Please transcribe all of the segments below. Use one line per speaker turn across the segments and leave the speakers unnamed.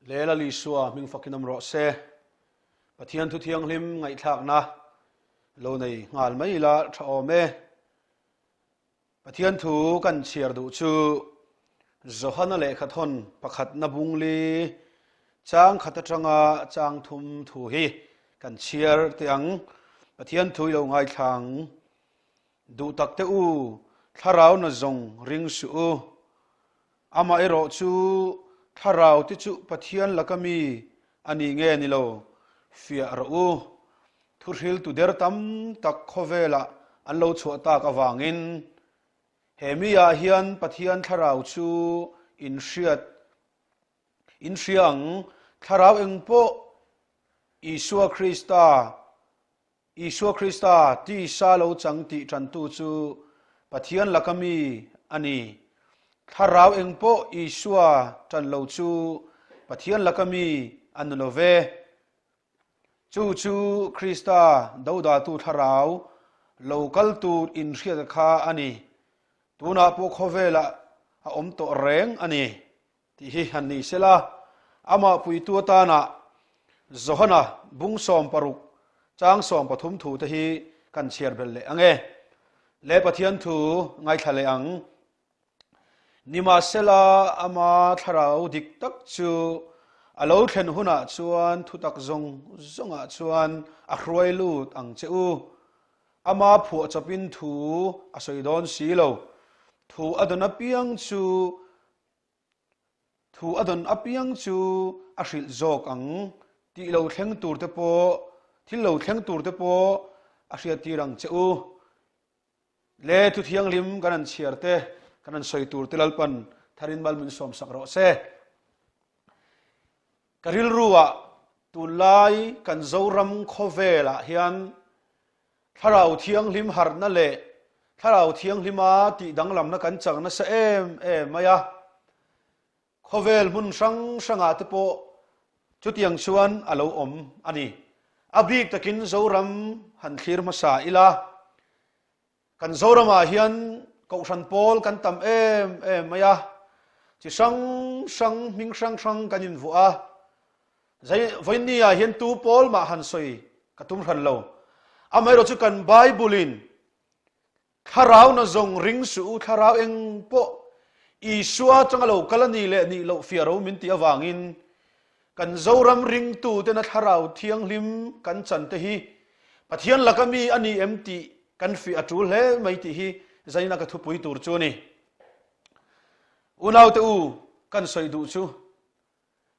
Lel Isua hming fakin awm rawh se. Pathian thu thianghlim ngaihthlakna lo nei nghal mai ila tha awm e. Pathian thu kan chhiar duh chu Johana lehkhathawn pakhatna bungli chang khat atanga chang thum thu hi kan chhiar teh ang. Pathian thu i lo ngaithla ang. Duh tak te u, thlarau na zawng ring suh u. Amaherawh chu thlarau te chu Pathian laka mi a ni nge ni lo fiah rawh u. Thuhriltu der tam tak khawvelah an lo chhuah tak avangin he mi ah hian Pathian thlarau chu in hriat in hria ang. Thlarau engpawh Isua Krista Isua Krista tisa lo chang tih tantu chu Pathian laka mi a ni. Thlarau engpawh Isua tan lo chu Pathian laka mi a ni lo ve. Chu chu Krista dodaltu thlarau lo kal tur inhriat kha a ni. Tunah pawh khawvelah a awm tawh reng a ni tih hi han ni sela, amah puitu atana Johana bung 16 chang 13 thu te hi kan chhiar belh leh ang e. Le Pathian thu ngaithla leh ang. Nimahsela, ama thlarau dik tak chu a lo thlen hunah chuan thutak zawng zawngah chuan a hruai lut ang che u. Ama phuahchawpin thu a sawi dawn si lo. Thu a dawn apiang chu thu a dawn apiang chu a hrilh zawk ang tih lo thleng tur te pawh thil lo thleng tur te pawh a hriattir ang che u. Le thu thianghlim kan han chhiar te, kan han sawi tur te Lalpan tharin mal min sawm sak rawh se. Ka rilruah tunlai kan Zoram khawvelah hian Thlarau Thianghlim harhna leh Thlarau Thianghlima tih danglamna kan chang nasa em em mai a. Khawvel hmun hrang hrangah te pawh chutiang chuan a lo awm a ni. A bik takin Zoram han thlir hmasa ila, kan Zoramah hian Kohhran pawl kan tam em em mai a, chi hrang hrang, hming hrang hrang kan invuah a. Zai, vawiinniah hian tu pawl mah han sawi ka tum hran lo. Amaherawh chu kan Bible-in Thlarau na zawng ring suh u, thlarau eng pawh Isua atanga lo kal a nih leh nih loh fiah ro min tih avangin kan Zoram ringtu tena thlarau thianghlim kan chan te hi Pathian laka mi a ni em tih kan fiah a tul hle mai tih hi zaina ka thupui tur chu a ni. Unaute u, kan sawi duh chu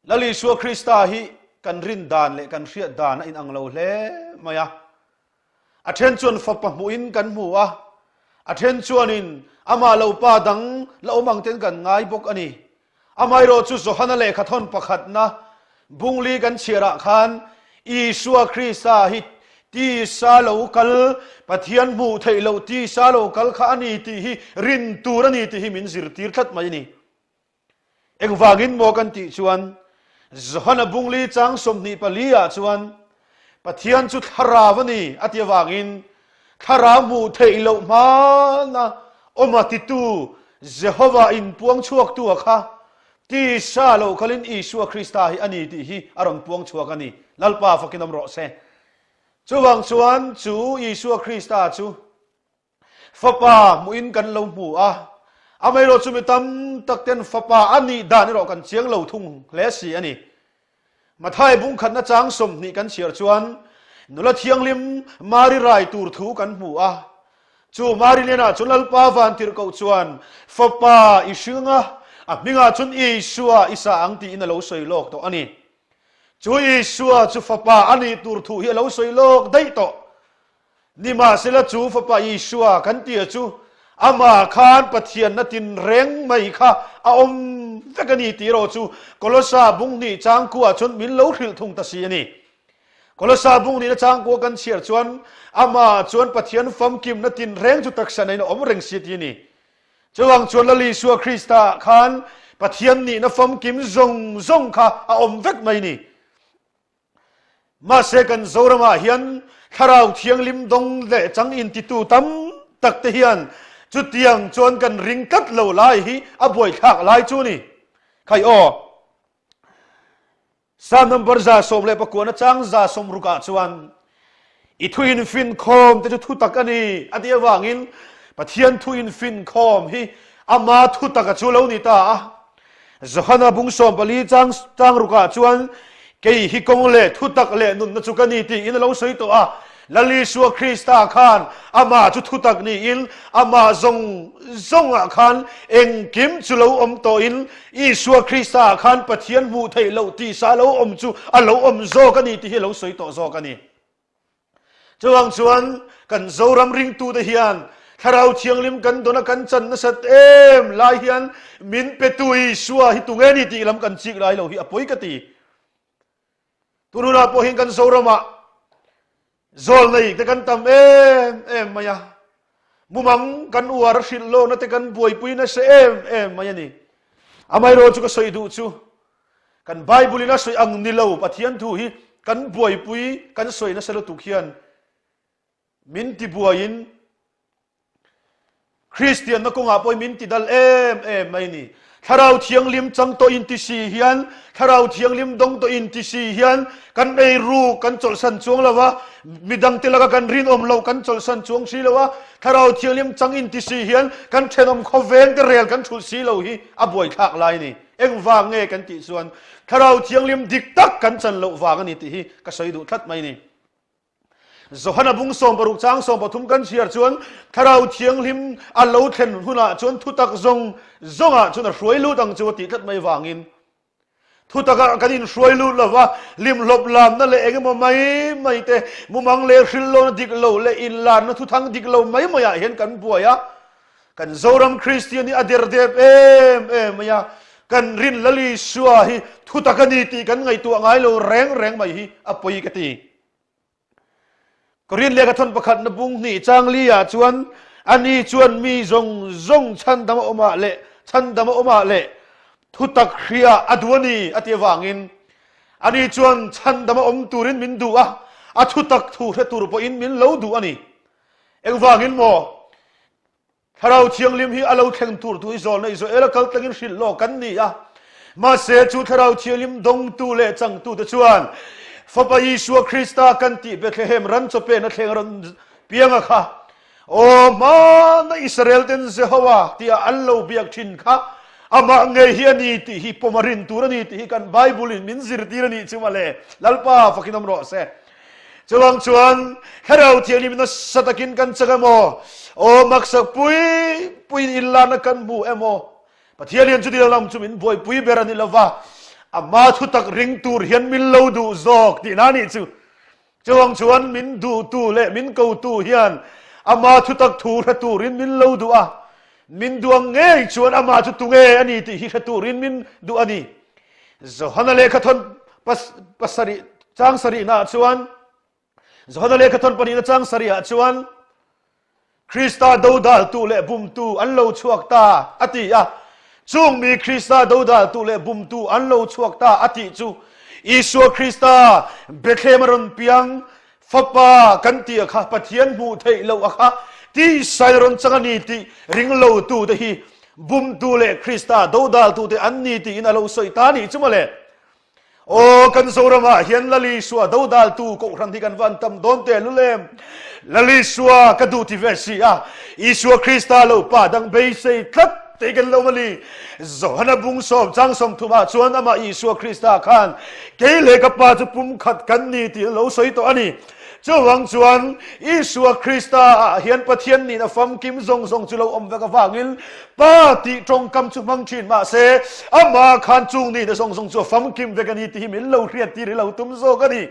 Lal Isua Krista hi kan rin dan leh kan hriat dan a inang lo hle mai a. A then chuan fapa hmuhin kan hmu a, a then chuanin amah lo pa dang la awm ang ten kan ngai bawk a ni. Amaherawh chu Johana lehkhathawn pakhatna bungli kan chhiarah khan Isua Krista hi tisa lo kal, Pathian hmuh theih loh tisa lo kal kha a ni tih hi rin tur a ni tih hi min zirtir tlat mai a ni. Engvangin maw kan tih chuan Johana bungli chang 24 ah chuan Pathian chu thlarau a ni a ti avangin thlarau hmuh theih loh hmana awm a titu Jehovah inpuang chhuaktu a kha tisa lo kalin Isua Krista hi a ni tih hi a rawn puang chhuak a ni. Lalpa fakin awm rawh se. Chuvang chuan chu Isua Krista chu Fapa hmuhin kan lo hmu a, amaherawh chu mi tam tak ten fapa a nih dan erawh kan chiang lo thung hle si a ni. Mathai bungkhatna chang 20 kan chhiar chuan nula thianghlim Mari rai tur thu kan hmu a. Chu Mari hnenah chuan Lalpa vantirhkoh chuan fapa i hring a, a hmingah chuan Isua i sa ang tiin a lo sawi lawk tawh a ni. Chu Isua chu fapa a nih tur thu hi a lo sawi lawk daih tawh. Nimahsela chu Fapa Isua kan tia chu amah khan Pathianna tinreng mai kha a awm vek a ni tih erawh chu Kolosa bunghnih changkua chuan min lo hrilh thung ta si a ni. Kolosa bunghnihna changkua kan chhiar chuan amah chuan Pathian famkimna tinreng chu taksa neiin a awm reng si tih a ni. Chuvang chuan Lal Isua Krista khan Pathian nihna famkim zawng zawng kha a awm vek mai a ni. Mahse kan Zoramah hian Thlarau Thianghlim dawng leh chang intitu tam tak te hian chutiang chuan kan ring tlat lo lai hi a buaithlak lai chu ni. Khai aw. Psalm number 119 chang 60 ah chuan i thu in fin khawm te chu thu tak a ni a tih avangin Pathian thu in fin khawm hi ama thu tak a chu lo ni ta a. Johana bung 14 chang chang rukah chuan kei hi kawng leh thu tak leh nunna chu ka ni tiin a lo sawi tawh a. Lal Isua Krista khan amah chu thutak niin amah zawng zawngah khan engkim chu lo awm tawhin Isua Krista ah khan Pathian hmuh theih loh tisa lo awm chu a lo awm zawk a ni tih hi a lo sawi tawh zawk a ni. Chuvang chuan kan Zoram ringtute hian Thlarau Thianghlim kan dawn a kan chan nasat em lai hian min petu Isua hi tunge ni tih lam kan chik lai lo hi a pawi ka ti. Tununah pawh hian kan Zoramah zawl nei te kan tam em em mai a, mumang kan uar a hrilh lohna te kan buaipui nasa em em mai a ni. Amaherawh chu ka sawi duh chu kan Bible in a sawi ang ni lo Pathian thu hi kan buaipui kan sawi nasa lutuk hian min tibuaiin Kristianna kawngah pawhin min ti dal em em mai ni. Thlarau Thianghlim chang tawh inti si hian, Thlarau Thianghlim dawng tawh inti si hian kan ei ruk kan chawlhsan chuang lo va, midangte laka kan rinawm loh kan chawlhsan chuang si lo a, Thlarau Thianghlim chang inti si hian kan thenawm khawveng te rel kan thulh si lo hi a buaithlak lai ni. Engvang nge kan tih chuan Thlarau Thianghlim dik tak kan chan loh vang a ni tih hi ka sawi duh tlat mai ni. Johana bung 16 chang 13 kan chhiar chuan Thlarau Thianghlim a lo thlen hunah chuan thutak zawng zawngah chuan a hruai lut ang chu a tih tlat mai vangin thutakah kan inhruai lut lo va, limhlawp lamna leh engemaw mai mai te, mumang leh hrilhlawna dik lo leh inlarna thuthang dik lo mai maiah hian kan buai a. Kan Zoram Kristian hi a derdep em em mai a, kan rin Lal Isua hi thutak a ni tih kan ngaihtuah ngai lo reng reng mai hi a pawi ka ti. Korin lehkha thawn pakhatna bung hnih chang li ah chuan ani chuan mi zawng zawng chhandam a awmah leh chhandam a awmah leh thutak hria a duh a ni a ti avangin ani chuan chhandam a awm turin min duh a, a thutak thu hre tur pawhin min lo duh a ni. Engvangin maw? Thlarau Thianghlim hi a lo thleng tur thu hi zawlna Israel a kal tlangin hrilh lawk kan ni a. Mahse, chu Thlarau Thianghlim dawngtu leh changtute chuan Fapa Isua Krista kan tih Bethlehem ran chawpena thleng rawn piang a kha, Aw, hmana Israel ten Jehovah tia an lo biak thin kha amah ngei hi a ni tih hi pawm a rin tur a ni tih hi kan Bible in min zirtir a nih chu mawle. Lalpa fakin awm rawh se. Chuvang chuan Thlarau Thianghlim nasa takin kan chak emaw, aw maksak pui puiin inlarna kan hmu emaw, Pathian hian chuti lam chu min buaipui ber a ni lova, ama thutak ring tur hian min lo duh zawk tihna a nih chu. Chuvang chuan min duhtu leh min kotu hian ama thutak thu hre turin min lo duh a, min duh ang ngei chuan amah chu tunge a ni tih hi hre turin min duh a ni. Johana lehkhathawn pasarih chang sarihnaah chuan Johana lehkhathawn pahnihna chang sarihah chuan Krista dodaltu leh bumtu an lo chhuak ta a ti a. Chung mi Krista dodaltu leh bumtu an lo chhuak ta a tih chu Isua Krista Bethlehem a rawn piang Fapa kan tih a kha Pathian hmuh theih loh a kha tisa in a rawn chang a ni tih ring lotu te hi bumtu leh Krista dodaltu te an ni tiin a lo sawi ta nih chu mawle. Aw kan Zoramah hian Lal Isua dodaltu kohhran hi kan va an tam dawn teh lul em. Lal Isua ka duh ti ve si a, Isua Krista lo pa dang beisei tlat te kan lo mali. Johana bung sawm chang 30 ah chuan amah Isua Krista khan kei leh ka pa chu pumkhat kan ni tih a lo sawi tawh a ni. Chuvang chuan Isua Krista ah hian Pathian nihna famkim zawng zawng chu lo awm vek avangin Pa tih tawngkam chu hmang thin mahse amah khan chung nihna zawng zawng chu a famkim vek a ni tih hi min lo hriattir hi lo tum zawk a ni.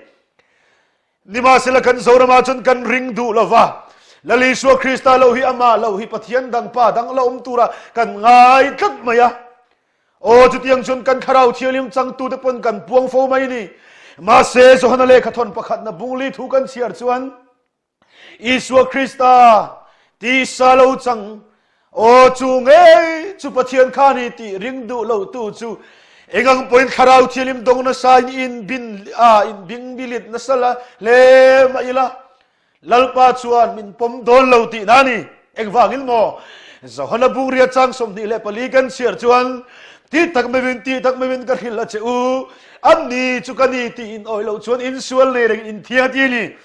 Nimahsela kan Zoramah chuan kan ring duh lo va, Lal Isua Krista lo hi amah lo hi Pathian dang Pa dang la awm tura kan ngai tlat mai a. Aw chutiang chuan kan Thlarau Thianghlim changtute pawn kan puang fo mai ni. Mahse Johana lehkha thawn pakhatna bungli thu kan chhiar chuan Isua Krista tisa lo chang aw chu ngei chu Pathian kha ni tih ring duh lo tu chu engang pawhin Thlarau Thianghlim dawng nasa in in bin a in bing bilit nasa la hle mah ila Lalpa chuan min pawm dawn lo tihna a ni. Engvangin maw? Johana bungria chang 24 kan chhiar chuan. Ti tak meuhin, ti tak meuhin ka hrilh a che u, an ni chu ka ni tih in awih loh chuan in sual nei reng in thiang ti a ni.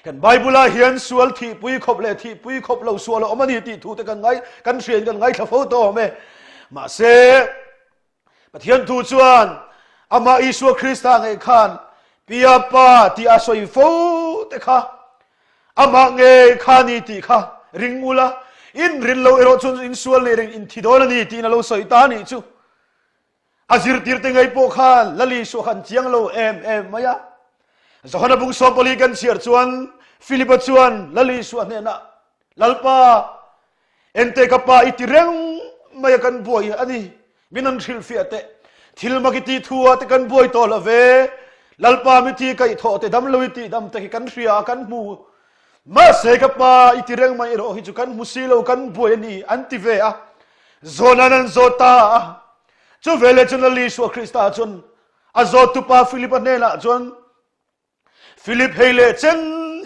Kan Bible ah hian sual thihpui khawp leh thihpui khawp lo sual a awm a ni tih thu te kan ngai, kan hriain kan ngaithla fo tawh awm e. Mahse, Pathian thu chuan amah Isua Krista ngei khan Pia Pa tih a sawi fo te kha amah ngei kha ni tih kha ring ula, in rin lo erawh chuan in sual nei reng in thi dawn a ni tiin a lo sawi ta a nih chu. A zirtirte ngei pawh khan Lal Isua khan chiang lo em em mai a. Johana bung 14 kan chhiar chuan Philipa chuan Lal Isua hnenah, Lalpa, Ente ka pa i ti reng mai a kan buai a ni. Min an hrilhfiah teh. Thil mak i ti thu ah te kan buai tawh lo ve. Lalpa mi thi kaih thawh te dam lo i tih dam te hi kan hria a kan hmu. Mahse ka pa i ti reng mai erawh hi chu kan hmu si lo kan buai a ni an ti ve a. Zawhnan an zawt ta a. Chu veleh chuan Lal Isua Krista chuan a zawttupa Philipa hnenah chuan Philip hei leh chen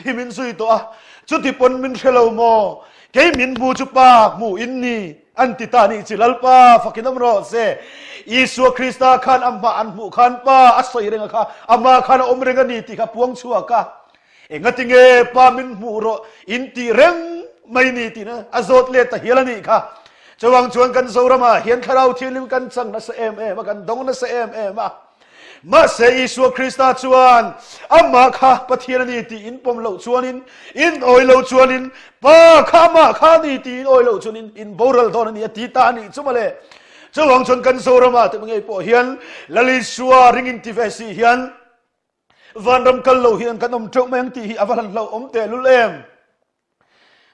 hi min zui tawh a, chuti pawn min hre lo maw? Kei min hmu chu pa hmuh in ni, an ti ta nih chi Lalpa fakin awm rawh se. Isua Krista khan a hmah an hmuh khan pa a sawi reng a kha, amah khan a awm reng a ni tih kha puang chhuak a. Engati nge pa min hmuh rawh in tih reng mai ni tiin a zawt let ta hial a nih kha. Chuvang chuan kan Zoramah hian Thlarau Thianghlim kan chang nasa em em a, kan dawng nasa em em a. Mahse Isua Krista chuan amah kha Pathian a ni tih in pawm loh chuanin, in awi lo chuanin, Pa kha amah kha a ni tih in awi loh chuanin in boral dawn a ni a ti ta a nih chu mawle. Chuvang chuan kan Zoramah te ngei pawh hian Lal Isua ring in ti ve si hian vanram kal lo hian kan awm teuh mai ang tih hi a va hlan hlauhawm tehlul em.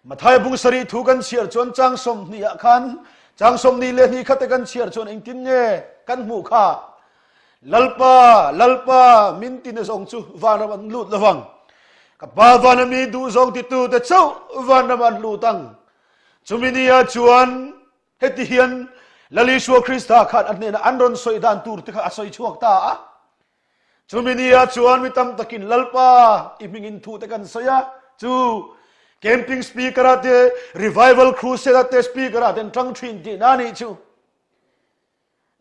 Matthai bung sarih thu kan chhiar chuan chang 20 ah khan chang 22 khate kan chhiar chuan engtin nge kan hmuh kha Lalpa Lalpa min tin zawng chu vanram an lut lovang ka pa vana mi duh zawng titu te chauh vanram an lut ang chumi ni ah chuan heti hian Lal Isua Krista khan a hnenah an rawn sawi dan tur te kha a sawi chhuak ta a Chumi ni ah chuan mi tam takin Lalpa i hmingin thu te kan sawi a, chu camping speaker ah te, revival crusade ah te speaker ah te an tang thin tihna a nih chu.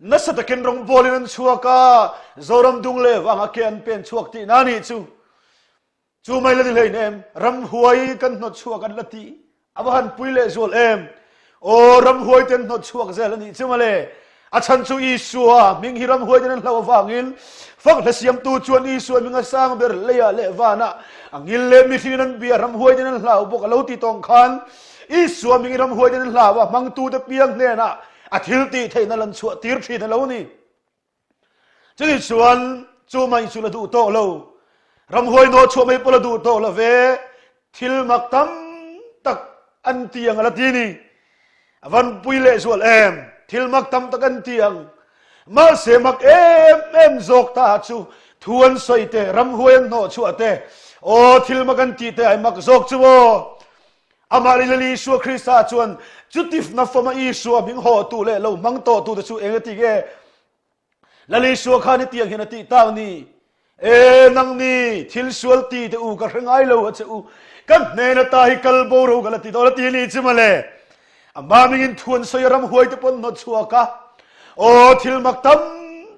Nasa takin rawngbawlin an chhuak a, Zoram dung leh vanga ke an pen chhuak tihna a nih chu. Chu mai la ni hlein em, ramhuai kan hnawt chhuak an la ti. A va han pui leh zual em. Aw, ramhuai ten hnawt chhuak zel a nih chu mawle. A chhan chu Isua hming hi ramhuai ten an hlauh avangin fak hla siamtu chuan Isua hming a sang ber leiah leh vanah a ngil leh mihringin an bia ramhuai ten an hlau bawk a lo ti tawng khan Isua hming hi ramhuai ten an hlau a hmangtute piang hnenah a thil tih theihna lan chhuah tir thin a lo ni. Chutih chuan chu mai chu la duh tawh lo. Ramhuai naw chhuah mai pawh la duh tawh lo ve. Thil mak tam tak an ti ang a la ti ni. A van pui leh zual em. Thil mak tam tak an ti ang. Mahse mak em em zawk ta chu thu an sawi te, ramhuai an hnawh chhuah te, aw thil mak an tih te ai mak zawk chu aw. Amah leh Lal Isua Krista chuan chutif na fama Isua hming hawhtu leh lo hmang tawhtu te chu eng a ti nge? Lal Isua khan hetiang hian a tih tak ni, E nang ni, thil sual ti te u ka hre ngai lo a che u, ka hnen ata hi kal bo ro ka la ti dawn a ti ni chu mawle. Amah mingin thu an sawi a ramhuai te pawn hnawt chhuak a, aw thil mak tam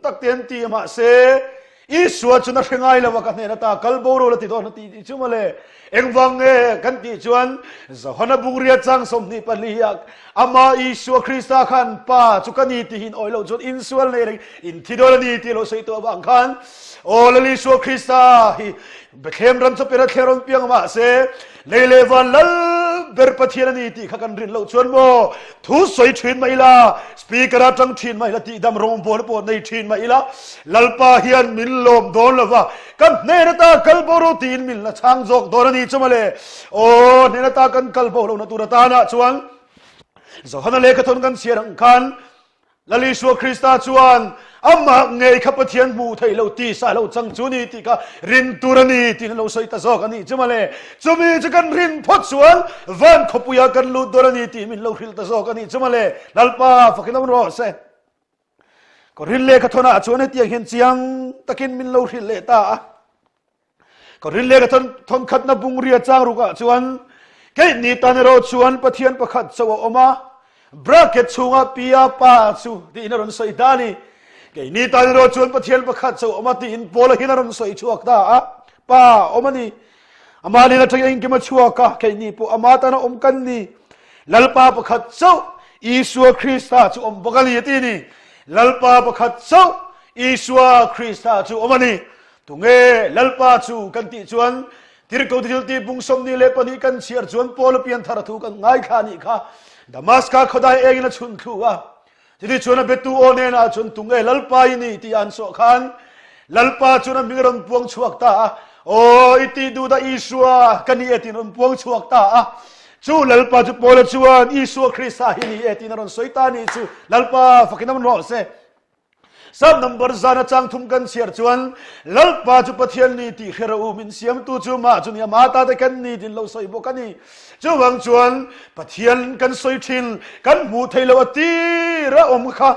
tak te an ti a mahse Isua chu na hre ngai lo a ka hnen ata kal bo ro la ti dawn a ti tih chu mawle. Engvang nge kan tih chuan Johana bungria chang 24 ah ama Isua Krista khan Pa chu ka ni tihin awi loh chuan insual nei reng in thi dawn a ni tih lo sawi tawh avang khan aw Lal Isua Krista hi Bethlehem ram chu pera thler rawn piang mahse Lei leh van lal ber Pathian a ni tih kha kan rin loh chuan maw thu sawi thin mah ila, speaker a tang thin mah ila, tihdam rawngbawl pawh nei thin mah ila, Lalpa hian min lawm dawn lo va, kan hnen ata kal bo ro tiin min la chhang zawk dawn a ni chu mawle. Aw, hnen ata kan kal bo lohna tur atanah chuan Johana lehkhathawn kan chhiar ang khan Lal Isua Krista chuan amah ngei kha Pathian hmuh theih loh tisa lo chang chu ni tih kha rin tur a ni tiin a lo sawi ta zawk a nih chu mawle. Chumi chu kan rin phawt chuan van khawpuiah kan lut dawn a ni tih min lo hrilh ta zawk a nih chu mawle. Lalpa fakin awm rawh se. Ka rin lehkha thawnah chuan hetiang hian chiang takin min lo hrilh leh ta a. Ka rin leh ka thawn khatna bungria chang rukah chuan keini tan erawh chuan Pathian pakhat chauh a awm a. Bracket chhunga Pia Pa chu tiin a rawn sawi ta a ni. Keini tan erawh chuan Pathian pakhat chauh awm a tiin Paula hian a rawn sawi chhuak ta a, Pa awm a ni. Amah nen atangin engkim a chhuak a, keini pawh ama tana awm kan ni. Lalpa pakhat chauh Isua Krista chu awm bawk a ni a ti a ni. Lalpa pakhat chauh Isua Krista chu awm a ni. Tunge Lalpa chu kan tih chuan Tirhkoh thiltih bung 22 kan chhiar chuan Paula pianthar thu kan ngaithla anih kha. Damaska khawdai engin a chhun thlu a. Chutichuan chuan a betu aw hnenah chuan tunge Lalpa i ni tih an sawh khan Lalpa chuan a hming a rawn puang chhuak ta a. Aw i tih duh dah Isua ka ni e tiin a rawn puang chhuak ta a. Chu Lalpa chu Paula chuan Isua Krista hi ni e tiin a rawn sawi ta anih chu. Lalpa fakin awm rawh se. Psalm number zan a chang thum kan chhiar chuan Lalpa chu Pathian ni tih hre rawh u, min siamtu chu mah chu ni a, mah ta te kan ni tiin lo sawi bawk a ni. Chuvang chuan Pathian kan sawi thin, kan hmuh theih loh a tir a awm kha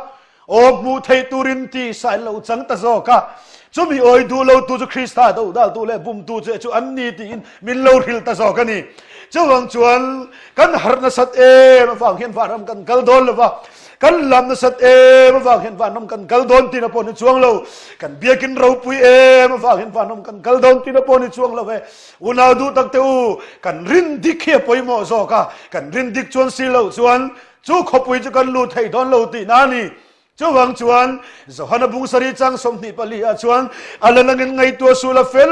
aw hmuh theih turin tisa in lo chang ta zawk a. Chumi awi duh lo tu chu Krista dodaltu leh bumtu che chu an ni tiin min lo hrilh ta zawk a ni. Chuvang chuan kan harh nasat em avang hian vanram kan kal dawn lo va, Kan lam nasat em avang hian vanram kan kal dawn tina pawh ni chuang lo. Kan biakin ropui em avang hian vanram kan kal dawn tina pawh ni chuang lo e. Unau duh tak te u, kan rin dik hi a pawimawh zawk a, kan rin dik chuan si loh chuan chu khawpui chu kan lut thei dawn lo tihna a ni. Chuvang chuan Johana bung sarih chang 24 ah chuan a la langin ngaihtuah suh la fel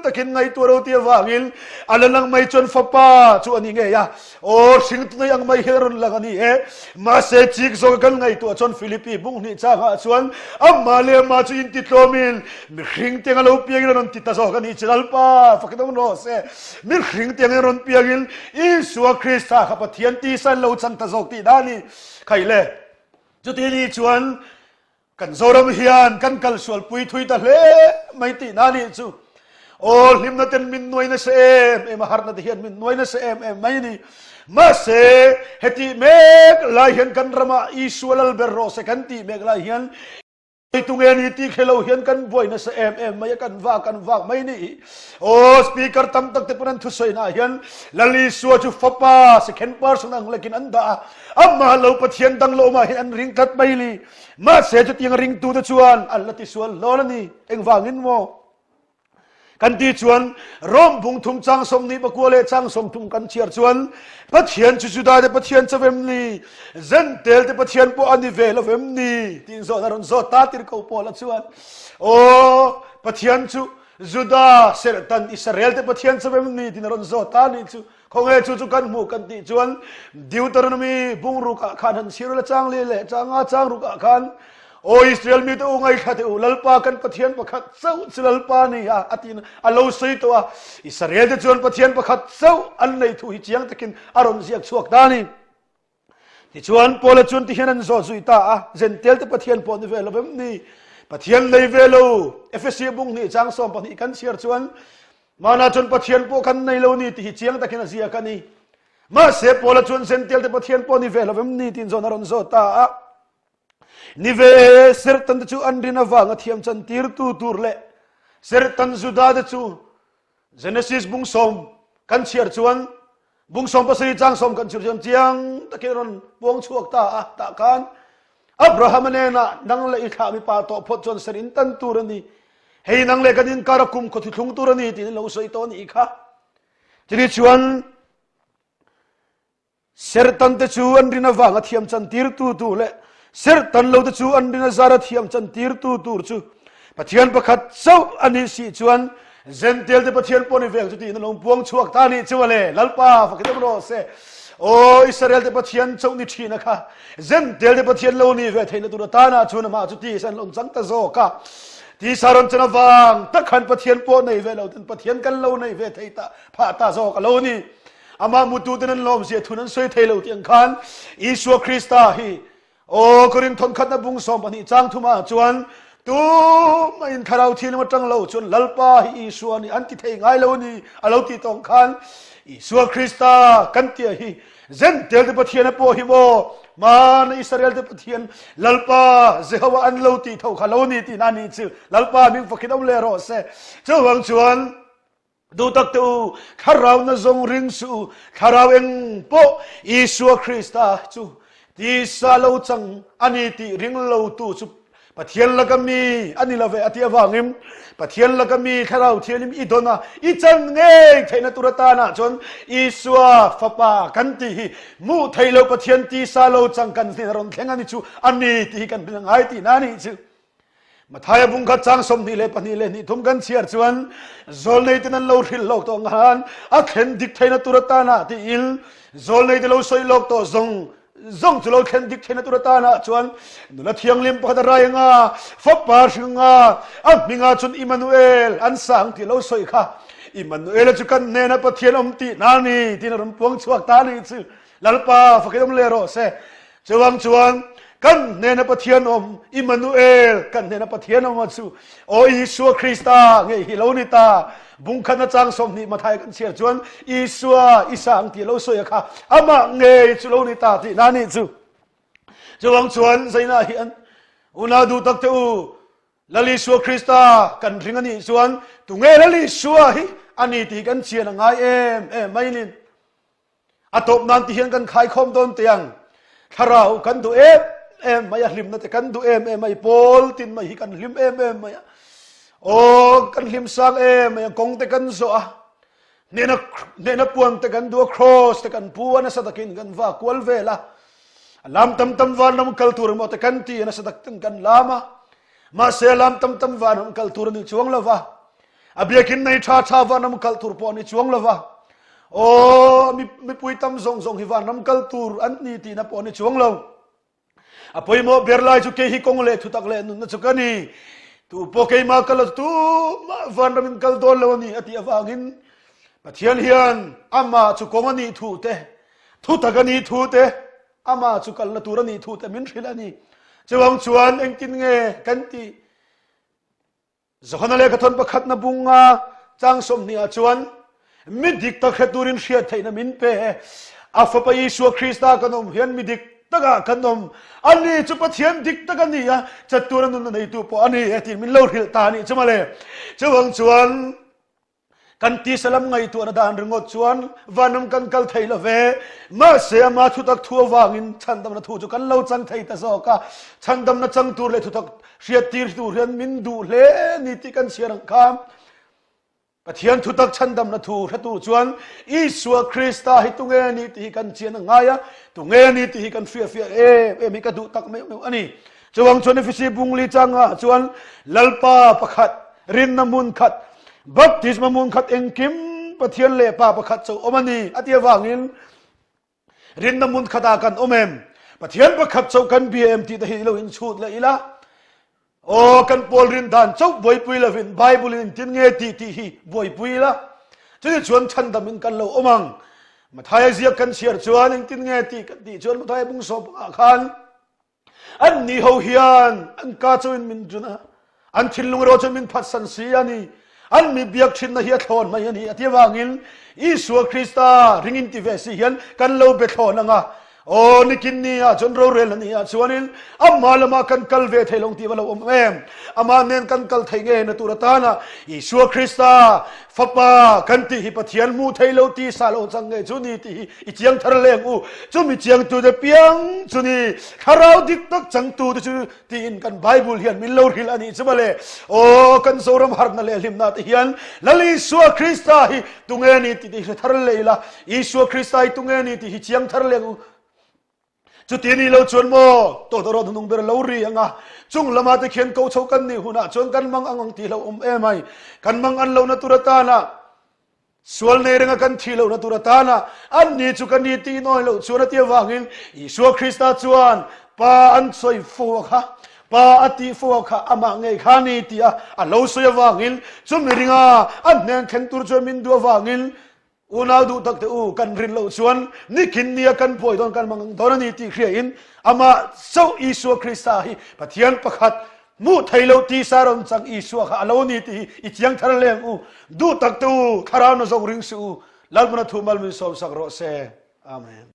takin ngaihtuah ro tih avangin a la lang mai chuan fapa chu a ni ngei a. Aw hringtunei ang mai hian a rawn lang a ni e. Mahse chik zawk kan ngaihtuah chuan Philippi bung hnih changah chuan amah leh amah chu intitlawmin mihring tiang a lo piangin a rawn ti ta zawk a ni. Chi Lalpa fakin awm rawh se. Mihring tiangin a rawn piangin Isua Krista kha Pathian tisa in lo chang ta zawk tih dah a ni. Khai le, chuti ni chuan Kan Zoram hian kan kal sualpui thui ta hle mai tihna a nih chu. Aw hlimna ten min nuai nasa em em a, harna te hian min nuai nasa em em mai a ni. Mahse hetih mek lai hian kan ramah Isua lal ber rawh se kan tih mek lai hian tunge ni tih khe lo hian kan buai nasa em em mai a, kan vak kan vak mai ni. Aw speaker tam tak te pawn an thusawi naah hian Lal Isua chu fapa second person ang lekin an dah a, amah lo Pathian dang lo awmah hian an ring tlat mai li. Mahse chutiang ringtute chuan an la tisual hlawl a ni. Engvangin maw? Kan ti chuan Rom bung thum chang 24 leh chang 30 kan chhiar chuan Pathian chu Juda te Pathian chauh em ni? Zentel te Pathian pawh a ni ve lo em ni? Tiin zawhna rawn zawt ta tir ko Paula chuan Aw Pathian chu Juda serhtan Israel te Pathian chauh em ni? Tiin a rawn zawt ta ni chu. Khawnge chu chu kan hmuh kan tih chuan Deuteronomy bungruk ah khan han chhiar ila chang li leh chang nga chang ruk ah khan Aw Israel mite u ngaithla teh u Lalpa kan Pathian pakhat chauh chu Lalpa ni a a tiin a lo sawi tawh a Israel te chuan Pathian pakhat chauh an nei thu hi chiang takin a rawn ziak chhuak ta a ni. Tichuan Paula chuan tihian an zawt zui ta a, Zentel te Pathian pawh ni ve lo vem ni? Pathian nei ve lo. Efesi bung hnih chang 12 kan chhiar chuan Mana chuan Pathian pawh kan nei lo ni tih hi chiang takin a ziak a ni. Mahse Paula chuan Zentel te Pathian pawh ni ve lo vem ni tiin zawn a rawn zawt ta a. Ni ve serhtan te chu an rin avanga thiam chan tirtu tur leh serhtan Juda te chu Genesis bung sawm kan chhiar chuan bung 17 chang sawm kan chhiar chuan chiang takin rawn puang chhuak ta a tah khan Abraham hnenah nang leh i thlah mipa tawh phawt chuan ser in tan tur a ni hei nang leh kan inkar a kum khaw thuthlung tur a ni tiin lo sawi tawh a nih kha chini chuan Serhtan te chu an rin avanga thiam chantirtu tur leh serhtan lo te chu an rin azara thiam chantirtu tur chu Pathian pakhat chauh a nih si chuan Zentel te Pathian pawh ni veng chu tiin an lo puang chhuak ta nih chu ale Lalpa fakin awm rawh se. Aw Israel te Pathian chauh ni thin a kha Zentel te Pathian lo ni ve theihna tur atana chuan amah chu tisa an lo chang ta zawk a. Tisa rawn chan avang tak khan Pathian pawh nei ve lo ten Pathian kan lo nei ve thei ta phah ta zawk a lo ni. Amah mututen an lawmzia thun an sawi thei lo tih ang khan Isua Krista hi aw Korin thawnkhatna bung 12 chang thumah chuan tumah in thlarau thianghlim atang lo chuan Lalpa hi Isua ni an ti thei ngai lo ni a lo tih tawng khan Isua Krista kan tia hi Zentel te Pathian a pawh hi maw mana Israel te Pathian Lalpa Jehovah an lo tih tho kha lo ni tih na ni chu Lalpa ming fakin awm leh rawh se chuvang chuan Duhtak te u, thlarau na zawng ring suh u, thlarau eng pawh Isua Krista chu. Tisa lo chang a ni tih ring lotu chu Pathian laka mi a ni lo ve a tih avangin Pathian laka mi Thlarau Thianghlim i dawn a, i chan ngei theihna tur atanah chuan Isua Fapa kan tih hi hmuh theih loh Pathian tisa lo chang kan hnen a rawn thleng a ni chu a ni tih hi kan hrilh a ngai tihna a nih chu. Mathaia bung khat chang 22 leh hnih thum kan chhiar chuan zawlnei ten an lo hrilh lawk tawh ang khan a thlen dik theihna tur atana tiin zawlnei te lo sawi lawk tawh zawng zawng chu lo thlen dik theihna tur atana chuan nula thianghlim pakhat a rai anga fapa hring anga a hminga chuan Immanuel an sang tih lo sawi kha Immanuel chu kan hnena Pathian awm tih na ni tiin a rawn puang chhuak ta ni chu Lalpa fakin awm leh rawh se. Chuvang chuan kan hnena Pathian awm Immanuel kan hnena Pathian awm a chu aw Isua Krista ngei hi lo ni ta. Bungkhatna chang 20 Mathai kan chhiar chuan Isua i sang tih lo sawi a kha amah ngei chu lo ni ta tih na nih chu. Chuvang chuan zaina hian unau duh tak te u Lal Isua Krista kan ring a nih chuan tunge Lal Isua hi a ni tih kan chian a ngai em em mai nin. A tawp nan ti hian kan khaikhawm dawn teh ang. Thlarau kan duh em em mai a, hlimna te kan duh em em mai, pawl tin mai hi kan hlim em em mai a. Aw, kan hlim sang em mai a, kawng te kan zawh a, hnehna hnehna puan te kan duh a, cross te kan pu a, nasa takin kan va kual vel a. A lam tam tam vanram kal tur emaw te kan ti a, nasa takin kan lam a. Mahse a lam tam tam vanram kal tur a ni chuang lo va. A biakin nei tha tha vanram kal tur pawh ni chuang lova. Aw, mi mipui tam zawng zawng hi vanram kal tur an ni tihna pawh ni chuang lo. A pawimawh ber lai chu kei hi kawng leh thutak leh nunna chu ka ni. Tu pawh keimah kal a tu mah vanram in kal dawn lo a ni a tih avangin Pathian hian amah chu kawng a nih thu te, thutak a nih thu te, amah chu kalna tur a nih thu te min hrilh a ni. Chuvang chuan engtin nge kan tih? Johana lehkhathawn pakhatna bunga chang 20 ah chuan mi dik tak hre turin hriat theihna min pe. A fapa Isua Krista kan awm hian mi dik takah kan awm. Ani chu Pathian dik tak a ni a, chatuan a nunna neitu pawh a ni e tiin min lo hrilh ta a nih chu mawle. Chuvang chuan Kan tisa lam ngaihtuahna dan ringawt chuan vanram kan kal thei lo ve. Mahse, ama thutak thu avangin chhandamna thu chu kan lo chang thei ta zawk a. Chhandamna chang tur leh thutak hriattir tur hian min duh hle ni tih kan chhiar ang kha. Pathian thutak chhandamna thu hre tur chuan Isua Krista hi tunge ni tih hi kan chian a ngai a, tunge ni tih hi kan hriatfiah em em hi ka duh tak meuh meuh a ni. Chuvang chuan Efesi bungli changah chuan Lalpa pakhat, rinna hmun khat, baptisma hmun khat engkim Pathian leh Pa pakhat chauh awm a ni a tih avangin rinna hmun khatah kan awm em? Pathian pakhat chauh kan bia em tih te hi ilo inchhut leh ila. Aw kan pawl rin dan chauh buaipui lovin Bible in engtin nge tih tih hi buaipui ila. Chutichuan chuan chhandam in kan lo awm ang. Mathaia ziak kan chhiar chuan engtin nge tih kan tih chuan Mathaia bung sawm pangah khan An ni ho hian an ka chuin min run a, an thinlung erawh chuan min phatsan si a ni. An mi biak thinna hi a thlawn mai a ni a ti avangin Isua Krista ringin ti ve si hian kan lo be thlawn ang a. Aw, nikin ni ah chuan rorel a ni ah chuanin amah lamah kan kal ve thei lo tih va lo awm em? Amah nen kan kal thei nge na tur atana Isua Krista Fapa kan tih hi Pathian hmuh thei lo ti sa lo chang nge chu ni tih hi i chiang thar leng u. Chumi chiangtu te piang chu ni, thlarau dik tak changtu te chu tiin kan Bible hian min lo hrilh a nih chu mawle. Aw, kan Zoram harhna leh hlimna te hian Lal Isua Krista hi tunge ni tih te hi hre thar leh ila, Isua Krista hi tunge ni tih hi chiang thar leng u. Chuti ni lo chuan maw tawtawrawt hnung ber lo ri anga chung lama te khian ko chho kan nih hunah chuan kan mang ang ang tih lo awm em ai. Kan mang an lohna tur atana sual nei renga kan thi lohna tur atana an ni chu kan ni tih nawi loh chuan a ti avangin Isua Krista chuan Pa an sawi fo a kha, Pa a tih fo a kha amah ngei kha ni tih a a lo sawi avangin chumi ringa a hnen thleng tur chuan min duh avangin Unau duh tak te u, kan rin loh chuan nikin nia kan buai dawn kan mang ang dawn a ni tih hriain amah chauh Isua Krista hi Pathian pakhat hmuh thei loh tisa rawn chang Isua kha a lo ni tih hi i chiang thar leng u. Duh tak te u, thlarau na zawng ring suh u. Lalpana thu mal min sawmsak rawh se. Amen.